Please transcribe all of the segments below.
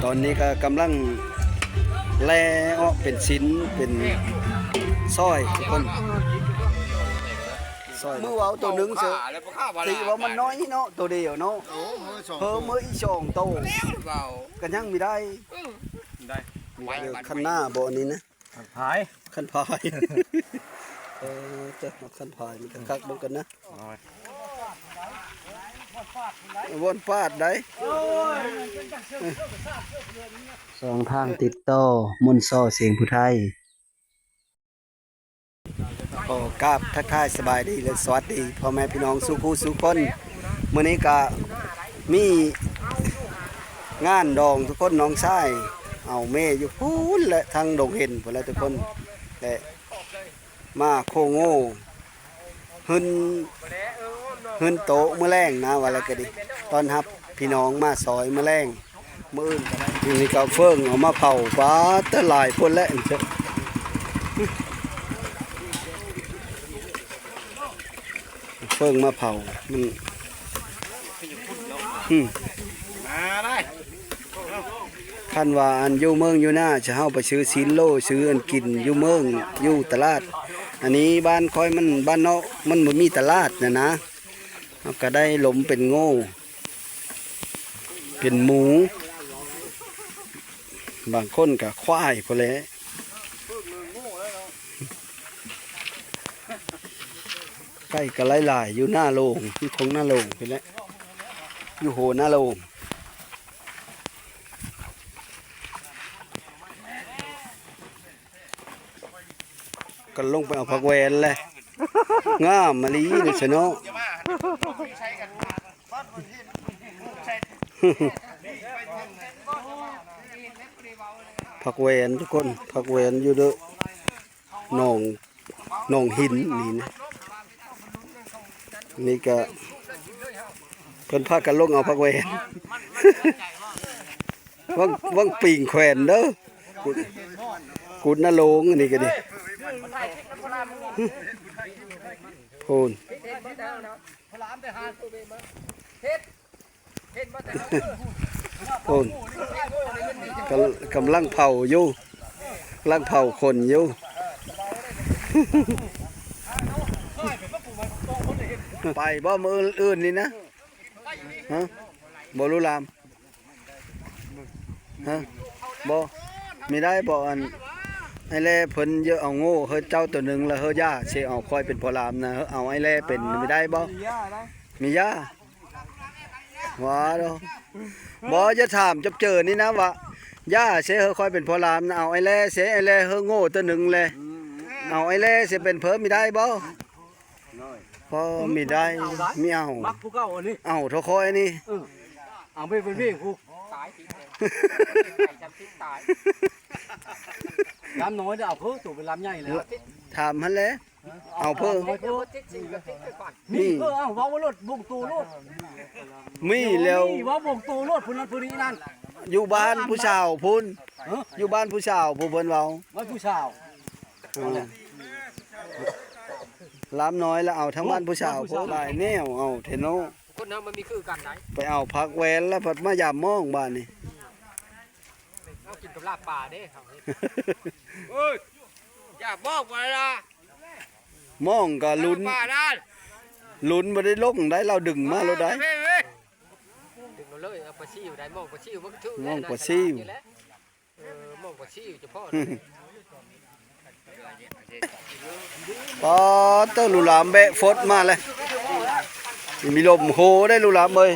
ຕອນນີ້ກໍກຳລັງແລ່ອອກເປັນຊິ້ນ ເປັນຊອຍທຸກຄົນ ຊອຍ. ມືເວົ້າໂຕໜຶ່ງເສີ ຕີວ່າມັນນ້ອຍເນາະ ໂຕດຽວເນາະ ເພີ່ມມືອີກສອງໂຕ ກໍຍັງມີໄດ້ ໄດ້ ຄັນນາບໍ່ອັນນີ້ນະ ຄັນພາຍ ຄັນພາຍ ເອີ ເຈົ້າ ຄັນພາຍ ມັນກໍຄັກເບິ່ງກັນນະ ໂອ້ຍ ບ່ອນປາດໄດ໋ ສອງທາງຕິດຕໍ່ ມົນຊໍ ສຽງຜູ້ໄທ. ຂໍກາບທັກທາຍສະບາຍດີ ແລະ ສະຫວັດດີພໍ່ແມ່ພີ່ນ້ອງສູ່ຄູ່ສູ່ຄົນ. ມື້ນີ້ກະມີງານດອງທຸກຄົນ ນ້ອງຊາຍເອົາແມ່ຢູ່ພຸ້ນ ແລະ ທາງດົງເຫັນພຸ້ນແຫຼະທຸກຄົນ ແລະ ມາໂຄໂງ່ ເຮືອນ ເຮືອນໂຕະມື້ແລງນະ ວ່າແລ້ວກໍດີ ຕ້ອນຮັບພີ່ນ້ອງມາຊອຍມື້ແລງ ມື້ອື່ນກໍໄດ້. ນີ້ກໍເຝີງເອົາມາເຜົາ ປາດ ແຕ່ຫຼາຍຄົນແຫຼະ ເຝີງມາເຜົາ ມັນ ອືມ ມາໄດ້. ຄັນວ່າອັນຢູ່ເມືອງຢູ່ນາ ຈະເຮົາໄປຊື້ຊີ້ນໂລ ຊື້ອັນກິນຢູ່ເມືອງ ຢູ່ຕະຫຼາດ. ອັນນີ້ບ້ານຂ້ອຍມັນ ບ້ານນອກ ມັນບໍ່ມີຕະຫຼາດນະນະ ເຮົາກໍໄດ້ລົມເປັນໂງ່ ເປັນໝູ ບາງຄົນກໍຄວາຍພຸ້ນແຫຼະ. ໄກ່ກໍຫຼາຍໆ ຢູ່ນາໂລງ ຢູ່ທົ່ງນາໂລງພຸ້ນແຫຼະ ຢູ່ໂຮນາໂລງ. ກໍລົງໄປເອົາຜັກແວ່ນແຫຼະ ງາມມະລີເດ້ຊະເນາະ. ຜັກແວ່ນທຸກຄົນ ຜັກແວ່ນຢູ່ເດີ ໜອງ ໜອງຫີນນີ້ນະ. ນີ້ກະເພິ່ນພາກັນລົງເອົາຜັກແວ່ນ ຫວ່າງ ຫວ່າງປີງແຂວນເດີ ກຸດ ກຸດນະໂລງ ອັນນີ້ກໍດີ ໂພນ. ໂອ້ນ ກຳ ກຳລັງເຜົາຢູ່ ກຳລັງເຜົາຂົນຢູ່. ໄປບໍ່ ມື້ອື່ນນີ້ນະ? ຮະ? ບໍ່ ລູກຫຼານ? ຮະ? ບໍ່ ມີໄດ້ບໍ່? ອັນ ອ້າຍແລ້ເພິ່ນເຢີເອົາໂງ່ ເຮີເຈົ້າໂຕໜຶ່ງ ລະເຮີຢ່າຊິເອົາຂ້ອຍເປັນພໍ່ຫຼານນະ ເຮີເອົາອ້າຍແລ້ເປັນ ມີໄດ້ບໍ່? ມີຢ່າ ວ່າດອກ ບໍ່ ຢ່າຖາມຈັບເຈີນີ້ນະວ່າ ຢ່າເຊເຮີຂ້ອຍເປັນພໍ່ຫຼານນະ ເອົາອ້າຍແລ້ເຊ ອ້າຍແລ້ເຮີໂງ່ຕົວໜຶ່ງແລະ ເອົາອ້າຍແລ້ເຊເປັນເພີ ມີໄດ້ບໍ່? ບໍ່ມີໄດ້ ມີເອົາ ມັກຜູ້ເກົ່າອັນນີ້ ເອົາເທົ່າຂ້ອຍນີ້ ເອີ ເອົາໄປເປັນເວກຜູ້ ຕາຍ ລຳນ້ອຍເອົາເພີ ໂຕເປັນລຳໃຫຍ່ແລ້ວ ຖາມຫັ້ນແຫຼະ. ເອົາເພີ່ມ ມີ ມີ ເອີ ເອົາ ເວົ້າໂລດ ບົ່ງໂຕໂລດ ມີແລ້ວ ມີ ເວົ້າບົ່ງໂຕໂລດ ຜູ້ນັ້ນຜູ້ນີ້ນັ້ນ ຢູ່ບ້ານຜູ້ສາວພຸ້ນ ເອີ ຢູ່ບ້ານຜູ້ສາວຜູ້ເພິ່ນເວົ້າ ບ້ານຜູ້ສາວ ເອີ ລຳນ້ອຍລະເອົາທາງບ້ານຜູ້ສາວພຸ້ນ ຫຼາຍແນວ ເອົາແທ້ເນາະ ຄົນເຮົາມັນມີຄືກັນໄດ໋ ໄປເອົາຜັກແວ່ນລະພັດມາຢາມມອງບາດນີ້ ເຮົາກິນກັບລາບປາເດ້ ເຮົາເຮັດ ເອີຍ ຢາກບອກວ່າລະ ມອງກໍລຸ້ນ ປານັ້ນ ລຸ້ນບໍ່ໄດ້ລົງໄດ້ ລາວດຶງມາໂລດໄດ໋ ດຶງມາເລີຍ ເອົາປາຊິວໄດ້ ມອງປາຊິວ ມັນກໍຖືກ ມອງປາຊິວ ເອີ ມອງປາຊິວຈະພໍ້ ປາເຕີ ລູກຫຼານແບະຟົດມາແລ້ວ ມີລົມໂຫໄດ້ລູກຫຼານເອີຍ.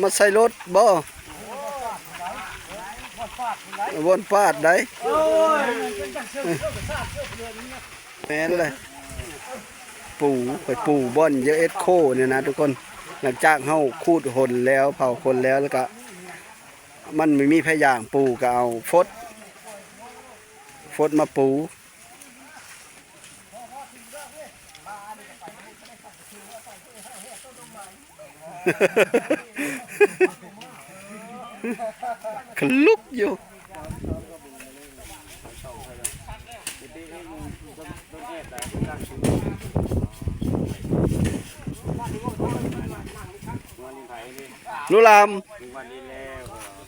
ມາໃສ່ລົດບໍ່? ບ່ອນປາດໄດ໋ ແມ່ນແຫຼະ ປູ ໄປປູບ່ອນເຢາເອັດໂຄນີ້ນະທຸກຄົນ. ຫຼັງຈາກເຮົາຂູດຫົນແລ້ວ ເຜົາຂົນແລ້ວ ແລ້ວກະມັນບໍ່ມີໄຜຢາງປູ ກະເອົາຟົດ ຟົດມາປູ. ຂະລຸກຢູ່. ລູກຫຼານ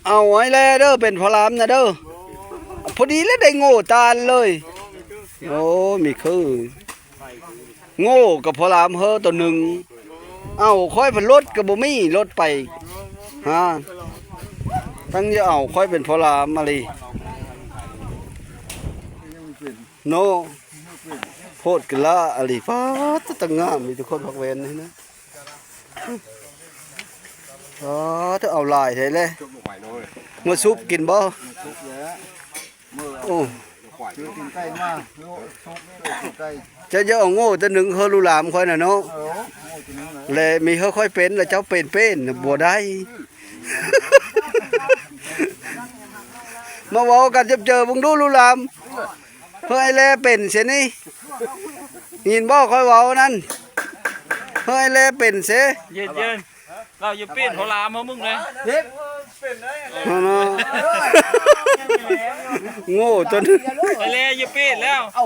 ເອົາໃຫ້ແລເດີ ເປັນພໍ່ຫຼານນະເດີ. ພໍດີແລ້ວໄດ້ໂງ່ຕານເລີຍ. ໂອ້ ມີຄື ໂງ່ກັບພໍ່ຫຼານເຮີໂຕໜຶ່ງ. ເອົາ ຂ້ອຍພັດລົດກໍບໍ່ມີລົດໄປຫາ ຕັ້ງຢ່າເອົາ ຂ້ອຍເປັນພໍ່ຫຼານມາລີເນາະ. ໂພດກະລະອາລີ ປ້າດ ຕະງາມ ມີແຕ່ຄົນພັກແວ່ນນີ້ນະ. ອໍ ເອົາຫຼາຍແທ້ແລະ ເມື່ອສຸບກິນບໍ່? ໂອ້ ຊື້ຕີນໄກ່ມາ ເຈົ້າຢ່າເອົາໂງ່ຕົວໜຶ່ງເຮີລູກຫຼານຂ້ອຍນະເນາະ. ແລະມີເຮີຂ້ອຍເປັນ ແລະເຈົ້າເປັນເປັນບໍ່ໄດ້. ມາເວົ້າກັນເຈີໆເບິ່ງດູລູກຫຼານ. ເຮີໄອ້ແລເປັນເສນີ້ ຍິນບໍ່ຂ້ອຍເວົ້ານັ້ນ? ເຮີໄອ້ແລເປັນເສ ເຢັນໆ ລາວຢ່າເປັນພໍ່ຫຼານເຮົາມຶງເລີຍ. ໂງ່ຕົວໜຶ່ງ ໄອ້ແລຢ່າເປັນແລ້ວ. ໂອ້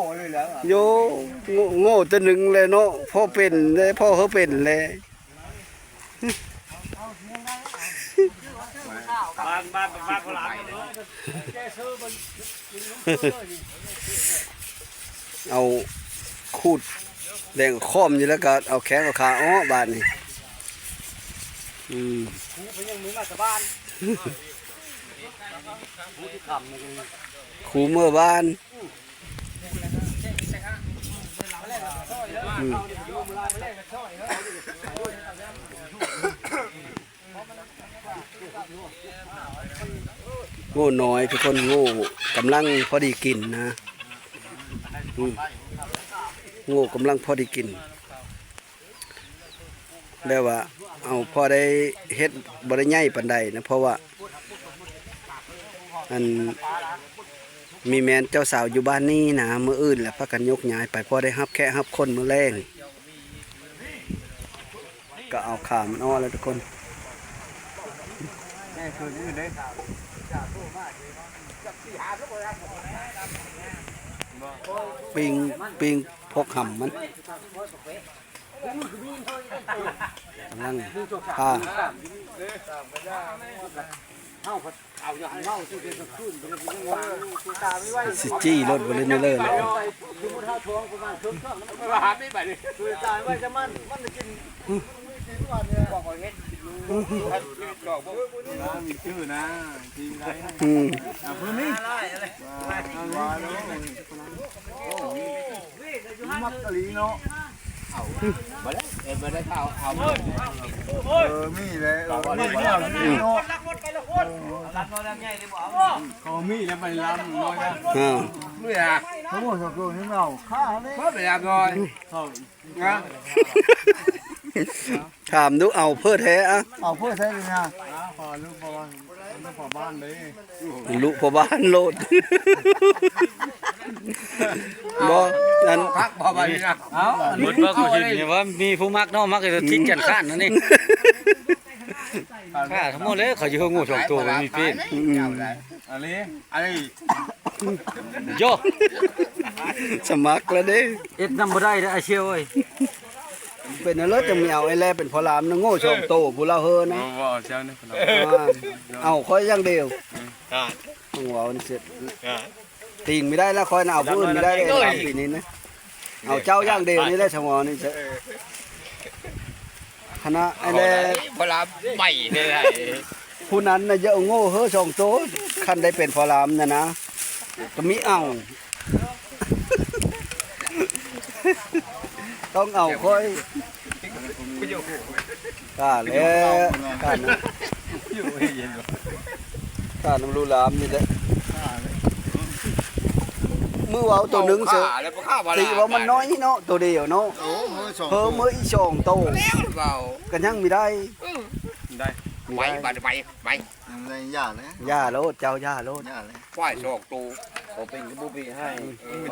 ໂງ່ ໂງ່ຕົວໜຶ່ງແຫຼະເນາະ. ພໍ່ເປັນແລ ພໍ່ເຮີເປັນແລ. ບ້ານ ບ້ານ ບ້ານ ເອົາຂູດແດງຄ້ອມຢູ່ ແລ້ວກໍເອົາແຂ້ງເອົາຂາອອກບາດນີ້. ອືມ ຄູເມືອບ້ານ. ອືມ ໂງ່ນ້ອຍທຸກຄົນ ໂງ່ກຳລັງພໍດີກິນນະ. ອືມ ໂງ່ກຳລັງພໍດີກິນ. ແບບວ່າເອົາພໍໄດ້ເຮັດ ບໍ່ໄດ້ໃຫຍ່ປານໃດນະ ເພາະວ່າ ອັນ ມີແມ່ນເຈົ້າສາວຢູ່ບ້ານນີ້ນະ ມື້ອື່ນລະພາກັນຍົກຍ້າຍໄປ ພໍໄດ້ຮັບແຂກຮັບຄົນມື້ແລງ. ກໍເອົາຂາມັນອອກແລ້ວທຸກຄົນ. ປີ້ງ ປີ້ງພວກຫຳມັນ. ກຳລັງຜ່າ ຊິຈີ້ລົດບໍ່ເລີຍເລີຍ. ມີຊື່ນະ ທີມໃດ ອືມ ອ່າ ເພີ່ມນີ້ ວ່າໂລ ມັກກະລີເນາະ. ເອົາ ບໍ່ໄດ້ ເອີ ບໍ່ໄດ້ເອົາ ເອົາ ເອີ ມີແຫຼະ ເອີ ມີແລ້ວ ມີເນາະ ເຂົາມີແລ້ວໄປລຳນ້ອຍນະ ເອີ ມີອະ ເຂົາບໍ່ຊອກໂຕນີ້ເອົາ ຂ້າເດ້ ບໍ່ໄປລຳນ້ອຍ ເຂົາ ນະ ຖາມດູ ເອົາເພີ້ແທ້ອະ ເອົາເພີ້ແທ້ນີ້ນະ ອ້າວ ພໍ່ລູກພໍ່ບ້ານ ລູກພໍ່ບ້ານເດ້ ລູກພໍ່ບ້ານໂລດ ບໍ່ ອັນ ພັກບໍ່ບາດນີ້ນະ ເອົ້າ ໝົດວ່າກູຊິວ່າມີຜູ້ມັກເນາະ ມັກທີ່ຈັນຂ້ານນັ້ນນີ້ ຂ້າທັງໝົດເລີຍ ເຂົາຢູ່ເຮືອນງູສອງໂຕ ມັນມີເປັນ ອືມ ອັນນີ້ ອັນນີ້ ໂຢ ສະໝັກແລ້ວເດ້ ເຮັດນຳບໍ່ໄດ້ເດ້ອາຊຽວເອີຍ. ເປັນອັນເລີດ ຈັ່ງມີເອົາໄອ້ແລເປັນພໍ່ລາມນະ ໂງ່ສອງໂຕ ຜູ້ລາວເຮີນະ ບໍ່ ບໍ່ເອົາເຈົ້ານະ ອ່າ ເອົາຂ້ອຍຢ່າງດຽວ ອືມ ຕ້ອງເວົ້ານີ້ເສັດ ຕິງມີໄດ້ລະ ຂ້ອຍນະເອົາຜູ້ອື່ນມີໄດ້ເດ້ ສາມປີນີ້ນະ ເອົາເຈົ້າຢ່າງດຽວນີ້ແຫຼະ ສະໝໍນີ້ເສັດ ເອີ ຄະນະໄອ້ແລ ພໍ່ລາມໄປເດ້ ຜູ້ນັ້ນນະ ຢ່າເອົາໂງ່ເຮີສອງໂຕ ຄັນໄດ້ເປັນພໍ່ລາມນະນະ ກໍມີເອົາ ຕ້ອງເອົາຂ້ອຍ ຂ້າແຫຼະ ຂ້ານຳ ຂ້ານຳລູກຫຼານນີ້ແຫຼະ ມື້ເວົ້າໂຕໜຶ່ງເສີ ຕິເວົ້າມັນນ້ອຍເນາະ ໂຕດຽວເນາະ ເພີ່ມເອີອີກສອງໂຕ ກໍຍັງມີໄດ້ ໄດ້ ໄປ ໄປ ໄປ ໄປ ຢ່າເລີຍ ຢ່າໂລດ ເຈົ້າຢ່າໂລດ ຄວາຍສອງໂຕ ບໍ່ເປັນກໍບໍ່ເປັນໃຫ້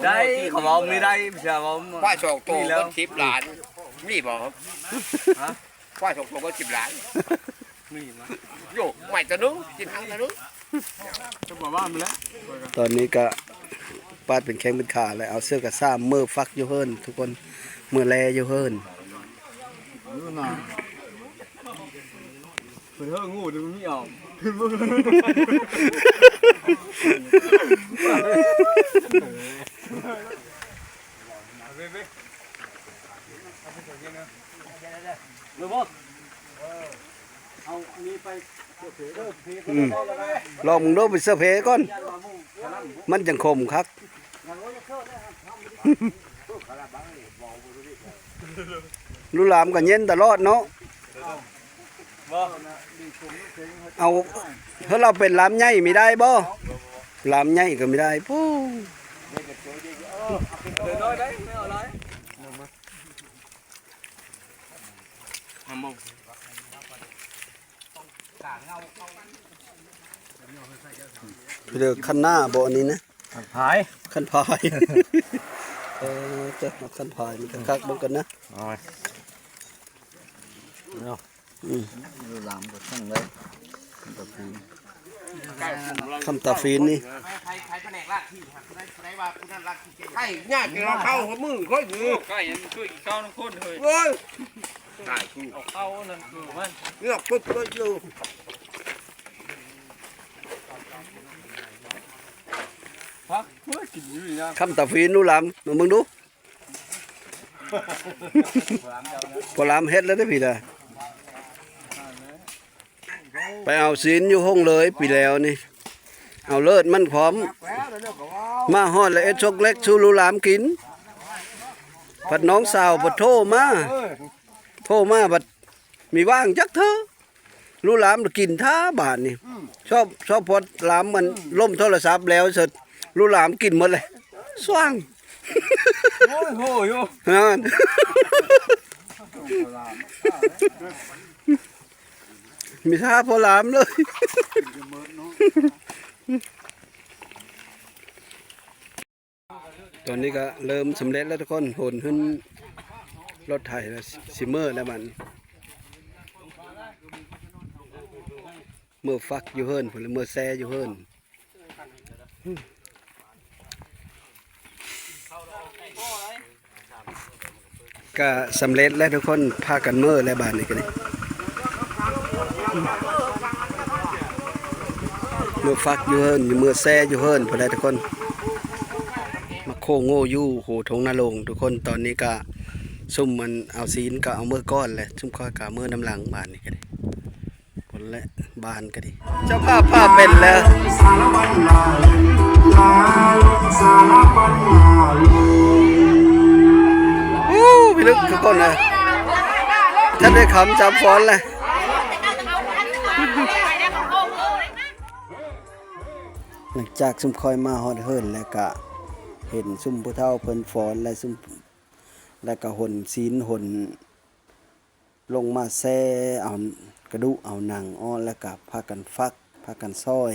ໄດ້ ເຂົາເວົ້າມີໄດ້ ເຊື່ອເວົ້າ ຄວາຍສອງໂຕມັນສິບລ້ານ ມີບໍ່? ຄວາຍສອງໂຕມັນສິບລ້ານ ມີມາ ໂຢ ໄມ້ໂຕໜຶ່ງ ກິນຫາງໂຕໜຶ່ງ ຕອນນີ້ກະປາດເປັນແຂ້ງເປັນຂາແລ້ວ ເອົາເສື້ອກະຊາມ ເມືອຟັກຢູ່ເຮືອນທຸກຄົນ ເມືອແລຢູ່ເຮືອນ. ເຮີ້ຍ ງູມັນມີອອກ ອືມ ລອງເບິ່ງດູ ໄປເສື້ອແພກ່ອນ ມັນຈັ່ງຂົມຄັກ. ລູກຫຼານກໍເຢັນຕະຫຼອດເນາະ. ເອົາ ເຮົາເປັນລາມໃຫຍ່ມີໄດ້ບໍ່? ລາມໃຫຍ່ກໍມີໄດ້. ປູ້ ເດີ ຄັນໜ້າບໍ່ອັນນີ້ນະ? ຄັນພາຍ ຄັນພາຍ. ເອີ ເຈົ້າ ຄັນພາຍມັນກໍຄັກເບິ່ງກັນນະ. ເອົາໄວ້ ເນາະ ອືມ ລາມກໍທັງໄດ້ ຄັນຕາຟີນ ຄັນຕາຟີນນີ້ ໃຜ ໃຜ ໃຜພະແນກລ້າງຂີ້ ຜູ້ໃດ ຜູ້ໃດວ່າຜູ້ນັ້ນລ້າງຂີ້ເກັ່ງ ໃຫ້ຍາກ ເຮົາເຂົ້າຫົວມືຂ້ອຍຢູ່ ໃກ້ອັນຊ່ວຍກິນເຂົ້ານຳຄົນເຮີ້ຍ. ໂອ້ຍ ຕາຍກູ ເອົາເຂົ້ານັ້ນຄືມັນ ເລືອກປຶບເລີຍຢູ່. ພັກເພື່ອກິນຢູ່ນີ້ນະ ຄຳຕາຟີນ ໜູຫຼາມ ມາເບິ່ງດູ. ພໍ່ຫຼາມເຮັດແລ້ວເດ້ພີ່ນະ ໄປເອົາຊີ້ນຢູ່ຮົງເລີຍປີແລ້ວນີ້ ເອົາເລີດມັນພ້ອມ ມາຮອດແລ້ວເຮັດຊົກເລັກສູ່ລູກຫຼານກິນ. ພັດນ້ອງສາວພັດໂທມາ ໂທມາພັດມີວ່າງຈັກເທື່ອ. ລູກຫຼານກິນທ້າບາດນີ້ ອືມ ຊອບ ຊອບພໍຫຼາມມັນ ອືມ ລົ້ມໂທລະສັບແລ້ວເສີດ ລູກຫຼານກິນໝົດເລີຍ ຊ່ວງ ໂອ້ຍໂຫຢູ່ ນັ້ນ ມີທ່າພໍຫຼາມເລີຍ. ຕອນນີ້ກໍເລີ່ມສຳເລັດແລ້ວທຸກຄົນ ໂຫນຂຶ້ນລົດໄຖແລ້ວ ຊິເມືອແລ້ວບັດນີ້ ເມືອຟັກຢູ່ເຮືອນພຸ້ນ ເມືອແຊ່ຢູ່ເຮືອນ. ກະສຳເລັດແລ້ວທຸກຄົນ ພາກັນເມືອແລ້ວບາດນີ້ກະນີ້ ເມືອຟັກຢູ່ເຮືອນ ເມືອແຊ່ຢູ່ເຮືອນພຸ້ນແຫຼະທຸກຄົນ. ມາໂຄໂງ່ຢູ່ໂຫທົ່ງນາໂລງທຸກຄົນ. ຕອນນີ້ກະຊຸມອັນເອົາຊີ້ນກະເອົາເມືອກ່ອນແຫຼະ ຊຸມຂ້ອຍກະເມືອນຳຫຼັງບາດນີ້ກະນີ້. ພຸ້ນແຫຼະ ບ້ານກໍດີ ເຈົ້າພາບພາເປັນແລ້ວ. ໂອ້ ພິລຶກຄືຄົນນະ ແທບໄດ້ຄຳຈຳຟ້ອນແຫຼະ. ຫຼັງຈາກຊຸມຂ້ອຍມາຮອດເຮືອນແລ້ວກະເຫັນຊຸມຜູ້ເຖົ້າເພິ່ນຟ້ອນ ແລະ ຊຸມ ແລ້ວກະຫົນຊີ້ນຫົນ ລົງມາແຊ່ເອົາກະດູກເອົາໜັງອອກ ແລ້ວກະພາກັນຟັກ ພາກັນຊອຍ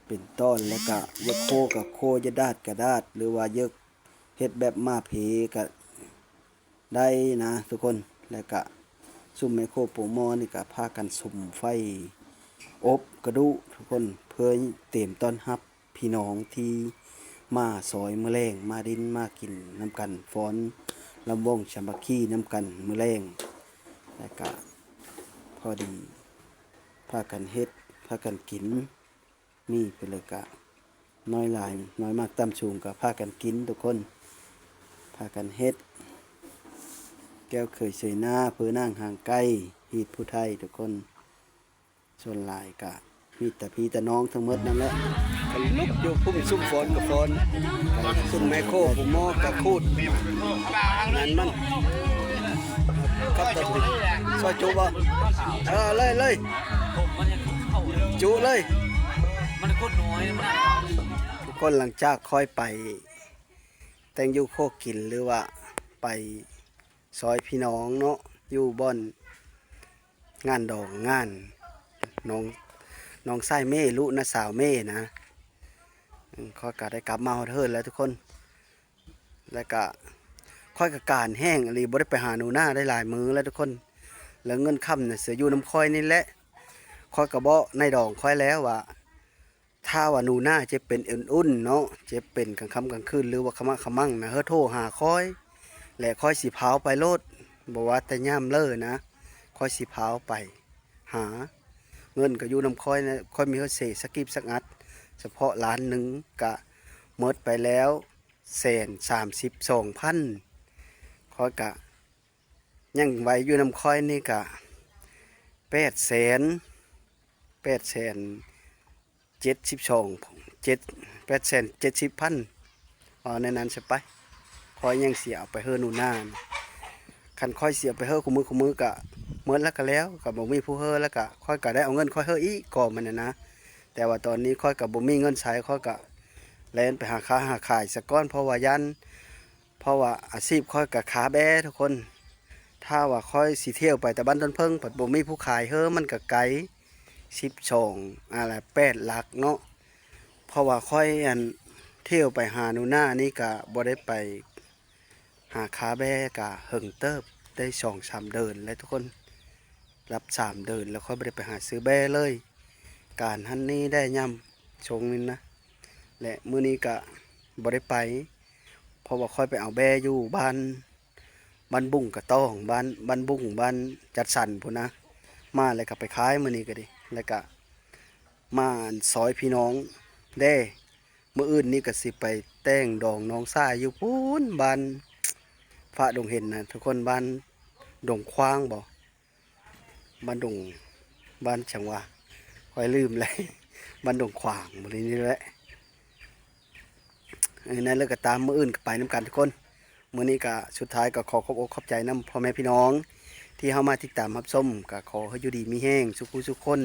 ເປັນຕອນ ແລ້ວກະຢາກໂຄກະໂຄ ຢາກດາດກະດາດ ຫຼືວ່າຢາກເຮັດແບບໝ້າເພກະໄດ້ນະທຸກຄົນ. ແລ້ວກະຊຸມແມ່ຄົວໂປະໝໍ້ນີ້ກະພາກັນສຸມໄຟອົບກະດູກທຸກຄົນ ເພື່ອຕຽມຕ້ອນຮັບ ພີ່ນ້ອງທີ່ມາຊອຍມື້ແລງ ມາຫຼິ້ນມາກິນນຳກັນ ຟ້ອນລຳວົງສາມັກຄີນຳກັນມື້ແລງ. ແລ້ວກະພໍດີພາກັນເຮັດ ພາກັນກິນ ມີເພິ່ນລະກະນ້ອຍຫຼາຍ ນ້ອຍມາກຕ່ຳສູງ ກະພາກັນກິນທຸກຄົນ ພາກັນເຮັດ ແກ້ວເຂີຍເສຍໜ້າ ເພີນາງຫ່າງໄກ ຮີດຜູ້ໄທທຸກຄົນ. ສ່ວນຫຼາຍກະມີແຕ່ພີ່ແຕ່ນ້ອງທັງໝົດນັ້ນແຫຼະ ກະລຸກຢູ່ ພຸ້ນຊຸມຟ້ອນກະຟ້ອນ ຊຸມແມ່ໂຄຜູ້ໝໍ້ກະຂູດ ນັ້ນມັນ ຄັບ ຊອຍຈຸບໍ່? ເອີ ເລີຍ ເລີຍ ຈຸເລີຍ ທຸກຄົນ. ຫຼັງຈາກຂ້ອຍໄປແຕ່ງຢູ່ໂຄກິນ ຫຼືວ່າໄປ ຊອຍພີ່ນ້ອງເນາະ ຢູ່ບ່ອນງານດອງ ງານນ້ອງ ນ້ອງຊາຍເມ ລູກນ້າສາວເມນະ. ຂ້ອຍກະໄດ້ກັບມາຮອດເຮືອນແລ້ວທຸກຄົນ ແລ້ວກະຂ້ອຍກະການແຮງອີ່ຫຼີ ບໍ່ໄດ້ໄປຫາໜູນາໄດ້ຫຼາຍມື້ແລ້ວທຸກຄົນ. ແລ້ວເງິນຄຳນະ ເສຍຢູ່ນຳຂ້ອຍນີ້ແຫຼະ. ຂ້ອຍກະບອກນາຍດອງຂ້ອຍແລ້ວວ່າ ຖ້າວ່າໜູນາເຈັບເປັນອຸ່ນໆເນາະ ເຈັບເປັນກາງຄ່ຳກາງຄືນ ຫຼືວ່າຂະໝະຂະມັງນະ ເຮີໂທຫາຂ້ອຍ ແລະ ຂ້ອຍຊິພາວໄປໂລດ ບໍ່ວ່າແຕ່ຍາມເລີນະ ຂ້ອຍຊິພາວໄປຫາ ເງິນກໍຢູ່ນຳຂ້ອຍນະ ຂ້ອຍມີຮອດເສສະກີບສັກອັດ ສະເພາະລ້ານໜຶ່ງກະໝົດໄປແລ້ວແສນສາມສິບສອງພັນ ຂ້ອຍກະຍັງໄວ້ຢູ່ນຳຂ້ອຍນີ້ກະແປດແສນ ແປດແສນເຈັດສິບສອງ ເຈັດ ແປດແສນເຈັດສິບພັນ ເວົ້າແນວນັ້ນຊະໄປ. ຂ້ອຍຍັງຊິເອົາໄປເຮີໜູນາ ຄັນຂ້ອຍຊິເອົາໄປເຮີຄູ່ມື້ ຄູ່ມື້ກະໝົດແລ້ວກະແລ້ວ ກະບໍ່ມີຜູ້ເຮີ ແລ້ວກະຂ້ອຍກະໄດ້ເອົາເງິນຂ້ອຍເຮີອີກ ກໍມັນນະນະ. ແຕ່ວ່າຕອນນີ້ຂ້ອຍກະບໍ່ມີເງິນໃຊ້ ຂ້ອຍກະແລ່ນໄປຫາຄ້າຫາຂາຍສາກ່ອນ ເພາະວ່າຢ້ານ ເພາະວ່າອາຊີບຂ້ອຍກະຄາແບ້ທຸກຄົນ. ຖ້າວ່າຂ້ອຍຊິທ່ຽວໄປແຕ່ບ້ານຕົ້ນເຜິ້ງ ພັດບໍ່ມີຜູ້ຂາຍເຮີ ມັນກະໄກ ສິບສອງ ອາ ແປດຫຼັກເນາະ. ເພາະວ່າຂ້ອຍ ອັນ ທ່ຽວໄປຫາໜູນານີ້ກະບໍ່ໄດ້ໄປຫາຄາແບ້ກະເຫິງເຕີບ ໄດ້ສອງສາມເດືອນແລ້ວທຸກຄົນ ນັບສາມເດືອນແລ້ວ ຂ້ອຍບໍ່ໄດ້ໄປຫາຊື້ແບ້ເລີຍ. ການຫັ້ນນີ້ໄດ້ຍາມຊົງນີ້ນະ ແລະ ມື້ນີ້ກະບໍ່ໄດ້ໄປ ເພາະວ່າຂ້ອຍໄປເອົາແບ້ຢູ່ບ້ານ ບ້ານບຸງກະຕ້ອງ ບ້ານ ບ້ານບຸງ ບ້ານຈັດສັນພຸ້ນນະ ມາແລ້ວກະໄປຂາຍມື້ນີ້ກະດີ ແລ້ວກະມາ ອັນ ຊ່ອຍພີ່ນ້ອງເດ້. ມື້ອື່ນນີ້ກະຊິໄປແຕ່ງດອງນ້ອງຊາຍຢູ່ພຸ້ນ ບ້ານຟ້າດົງເຫັນນະທຸກຄົນ ບ້ານດົງຂວາງບໍ ບ້ານດົງ ບ້ານຫຍັງວະ ຂ້ອຍລືມແລ້ວ ບ້ານດົງຂວາງບໍ ນີ້ແຫຼະ. ເອີ ແນວໃດກະຕາມ ມື້ອື່ນກະໄປນຳກັນທຸກຄົນ. ມື້ນີ້ກະສຸດທ້າຍກະຂໍຂອບອົກຂອບໃຈນຳພໍ່ແມ່ພີ່ນ້ອງທີ່ເຂົ້າມາຕິດຕາມຮັບຊົມ ກະຂໍໃຫ້ຢູ່ດີມີແຮງສຸຂູສຸຄົນ